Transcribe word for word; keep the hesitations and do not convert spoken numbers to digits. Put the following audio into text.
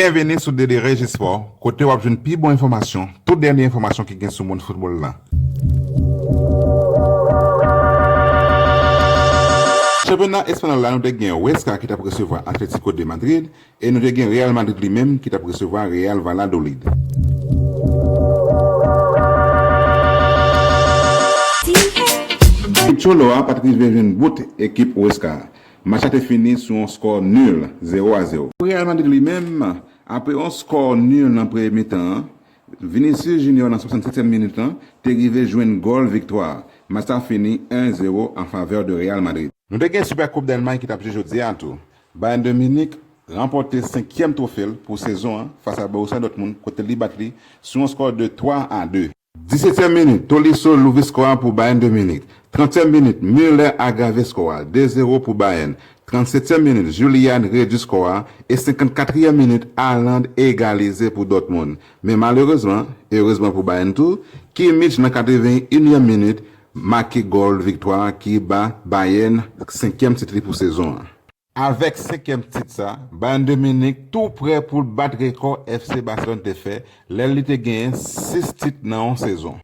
Byenveni sou D D Regi Sport, kote w ap jwenn pi bon enfòmasyon, tout dènye enfòmasyon ki gen sou mond foutbòl la. Chanpyona espanyòl la, nou te gen Huesca ki t ap resevwa Atlético de Madrid, e nou te gen Real Madrid li menm ki t ap resevwa Real Valladolid. Ekip Cholo a pa t rive jwenn bout ekip Huesca a. Match la te fini sou yon skò nil, zewo a zewo. Pou Real Madrid li menm, apre yon skò nil nan premye mitan an, Vinicius Junior nan swasannsetyèm minit lan te rive jwenn gòl viktwa a. Match la fini en zewo an favè de Real Madrid. Nou te gen Super Coupe d'Allemagne ki t ap jwe jodi a tou. Bayern de Munich ranpòte senkyèm twofe l pou sezon an fas a Borussia Dortmund, kote li bat li sou yon skò de twa a de. Disetyèm minit, Tolisso louvri skò a pou Bayern de Munich. Trantyèm minit, Müller agrave skò a, de zewo pou Bayern. Trannsetyèm minit, Julian redui skò a, e senkannkatriyèm minit, Haaland egalize pou Dortmund. Men malerezman, erezman pou Bayern tou, Kimmich nan katrevenyinyèm minit make gòl viktwa a ki ba Bayern senkyèm tit li pou sezon an. Avèk senkyèm tit sa, Bayern de Munich tou prè pou l bat rekò F C Barcelone te fè lè li te genyen sis tit nan yon sezon.